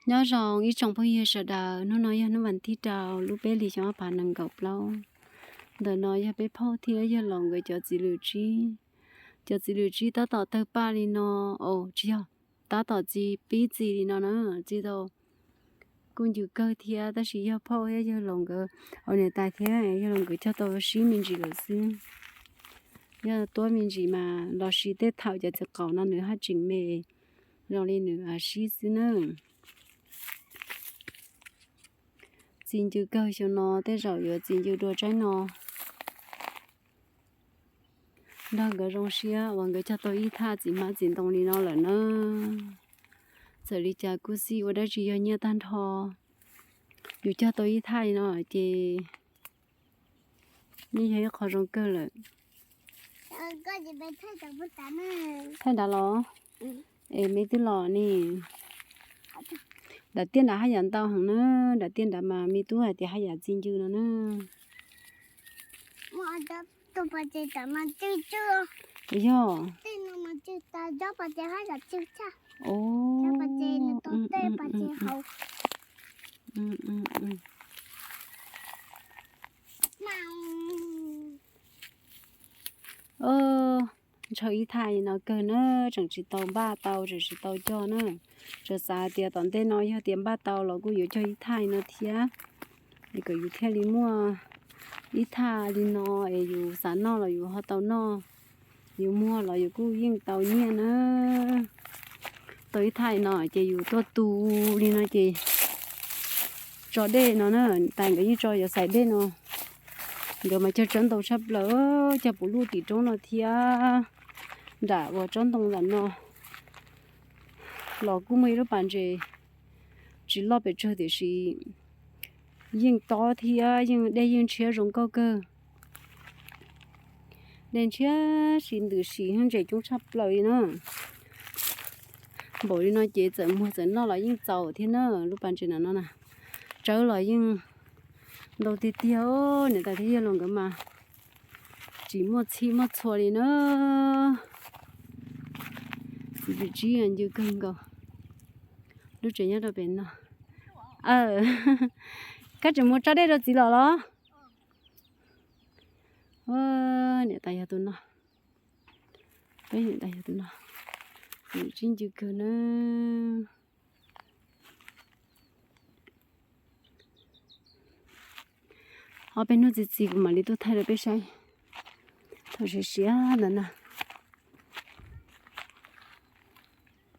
Nyob zoo ib tsoom phooj ywg sawv daws, hnub no yog hnub vas thib rau lub peb hlis xyoo ob phav nees nkaum plaub. Ntawm no yog peb phauj thiab yawg laus nkawd cov txiv lwm tsib. Cov txiv lwm tsib tab tom tawg paj li no, tsis yog, tab tom txi pib txi li no na, txi tau kuj ncw kawg thiab, tab sis yog phauj thiab yawg laus nkawd, niam tais thiab yawg laus nkawd cog tau sib me ntsis lawm xwb. Yog tuab me ntsis mas los sis tej thaum cov txiv qaub no nws haj tseem me zoo li nws sib xwb na. Txi ncw kawg xyoo no, tej zaum yuav txi ncw dua tsaib no. Nrog nkawd zoo siab uas nkawd cog tau ib thaj txiv hmab txiv ntoo li no lawm na. Txawm li cas kuj xij ua dab tsi yog nyiaj tag nrho. Yus cog tau ib thaj li no ces yeej yog ib qho zoo kawg lawm. Thaij nrad los? Es me twb los ne. Nram tiaj nrad haj yam ntau heev na, nram tiaj nrad mas me tub hais tias haj yam txi ncw no na. Yog. Ntshaw ib thaj li no kawg na, tseem tsis tau npaj tau, tseem tsis tau cog na. Tseem xav tias tom ntej no yog tias npaj tau los kuj yuav cog ib thaj li no thiab, es kom yus thiaj li muaj ib thaj li no es yus xav noj los yus ho tau noj, yus muag los yus kuj yeej tau nyiaj na. Tau ib thaj li no ces yus tuaj tu li no ces tso dej no na, tais nkawd yeej tso yuav xaiv dej no. Nkawd mas cog tsob ntoo tshaj plaws, cog puv luj tim roob no thiab nram uas tsob ntoo ntawm no los kuj muaj ib lub pas ntses tsis loj pes tsawg tiam sis yeej tob thiab yeej dej yeej ntshiab zoo nkauj kawg. Dej ntshiab si ntws si ntses coob tshaj plaws li na. Npaum li no ces txawm muag txawm noj los yeej txaus thiab na, lub pas ntses no no na. Tsawb los yeej ntau tiag tiag, niam tais thiab yawg laus nkawd mas tsis muaj txhij muaj txhua li na. Txiv lwm tsib ncw kawg nkaus. Lub tsev nyob rau pem no. Koj tseem mus tso dej rau txiv los los? Niam tais yog tus no. Peb niam tais yog tus no. Txiv lwm tsib ncw kawg na. Ob peb hnub txi txiv kuv mam li tuaj thaij rau peb saib. Thaum siav siav ntawd na.